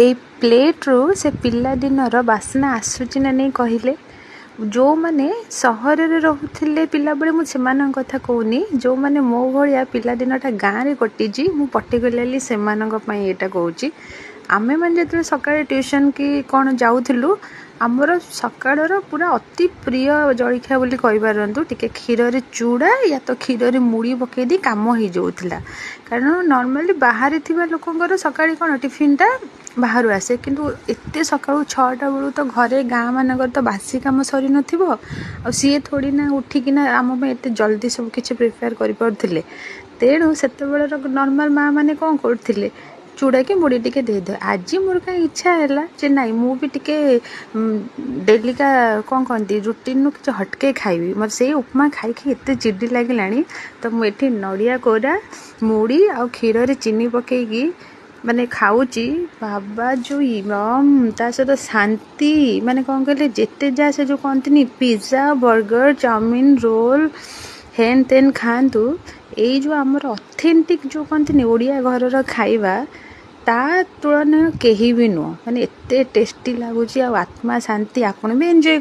ଏଇ ପ୍ଲେଟ୍ରୁ ସେ ପିଲାଦିନର ବାସ୍ନା ଆସୁଛି ନା ନାହିଁ କହିଲେ? ଯେଉଁମାନେ ସହରରେ ରହୁଥିଲେ ପିଲାବେଳେ, ମୁଁ ସେମାନଙ୍କ କଥା କହୁନି। ଯେଉଁମାନେ ମୋ ଭଳିଆ ପିଲାଦିନଟା ଗାଁରେ କଟିଛି, ମୁଁ ପର୍ଟିକୁଲାରଲି ସେମାନଙ୍କ ପାଇଁ ଏଇଟା କହୁଛି। ଆମେମାନେ ଯେତେବେଳେ ସକାଳେ ଟ୍ୟୁସନ୍ କି କ'ଣ ଯାଉଥିଲୁ, ଆମର ସକାଳର ପୁରା ଅତି ପ୍ରିୟ ଜଳଖିଆ ବୋଲି କହିପାରନ୍ତୁ, ଟିକେ କ୍ଷୀରରେ ଚୁଡ଼ା ୟା ତ କ୍ଷୀରରେ ମୁଢ଼ି ପକାଇ ଦେଇ କାମ ହେଇଯାଉଥିଲା। କାରଣ ନର୍ମାଲି ବାହାରେ ଥିବା ଲୋକଙ୍କର ସକାଳେ କ'ଣ ଟିଫିନ୍ଟା ବାହାରୁ ଆସେ। କିନ୍ତୁ ଏତେ ସକାଳୁ 6ଟା ବେଳୁ ତ ଘରେ ଗାଁ ମାନଙ୍କର ତ ବାସି କାମ ସରିନଥିବ, ଆଉ ସିଏ ଥୋଡ଼ି ନା ଉଠିକିନା ଆମ ପାଇଁ ଏତେ ଜଲ୍ଦି ସବୁ କିଛି ପ୍ରିପେୟାର କରିପାରୁଥିଲେ। ତେଣୁ ସେତେବେଳର ନର୍ମାଲ ମା ମାନେ କ'ଣ କରୁଥିଲେ? ଚୁଡ଼ା କି ମୁଢ଼ି ଟିକେ ଦେଇଦିଅ। ଆଜି ମୋର କାହିଁ ଇଚ୍ଛା ହେଲା ଯେ ନାଇଁ, ମୁଁ ବି ଟିକେ ଡେଲିକା କ'ଣ କହନ୍ତି, ରୁଟିନ୍ରୁ କିଛି ହଟକେ ଖାଇବି। ମୋତେ ସେଇ ଉପମା ଖାଇ ଖାଇ ଏତେ ଚିଡ଼ି ଲାଗିଲାଣି। ତ ମୁଁ ଏଠି ନଡ଼ିଆ କୋରା, ମୁଢ଼ି ଆଉ କ୍ଷୀରରେ ଚିନି ପକେଇକି ମାନେ ଖାଉଛି। ବାବା, ଯେଉଁ ୟମ୍, ତା ସହିତ ଶାନ୍ତି! ମାନେ କ'ଣ କହିଲେ, ଯେତେ ଯାହା ସେ ଯେଉଁ କହନ୍ତିନି, ପିଜ୍ଜା, ବର୍ଗର, ଚାଉମିନ, ରୋଲ୍ ହେନ୍ ତେନ୍ ଖାଆନ୍ତୁ, ଏଇ ଯେଉଁ ଆମର ଅଥେଣ୍ଟିକ୍ ଯେଉଁ କହନ୍ତିନି ଓଡ଼ିଆ ଘରର ଖାଇବା, ତା ତୁଳନା କେହି ବି ନୁହଁ। ମାନେ ଏତେ ଟେଷ୍ଟି ଲାଗୁଛି ଆଉ ଆତ୍ମା ଶାନ୍ତି। ଆପଣ ବି ଏନ୍ଜୟ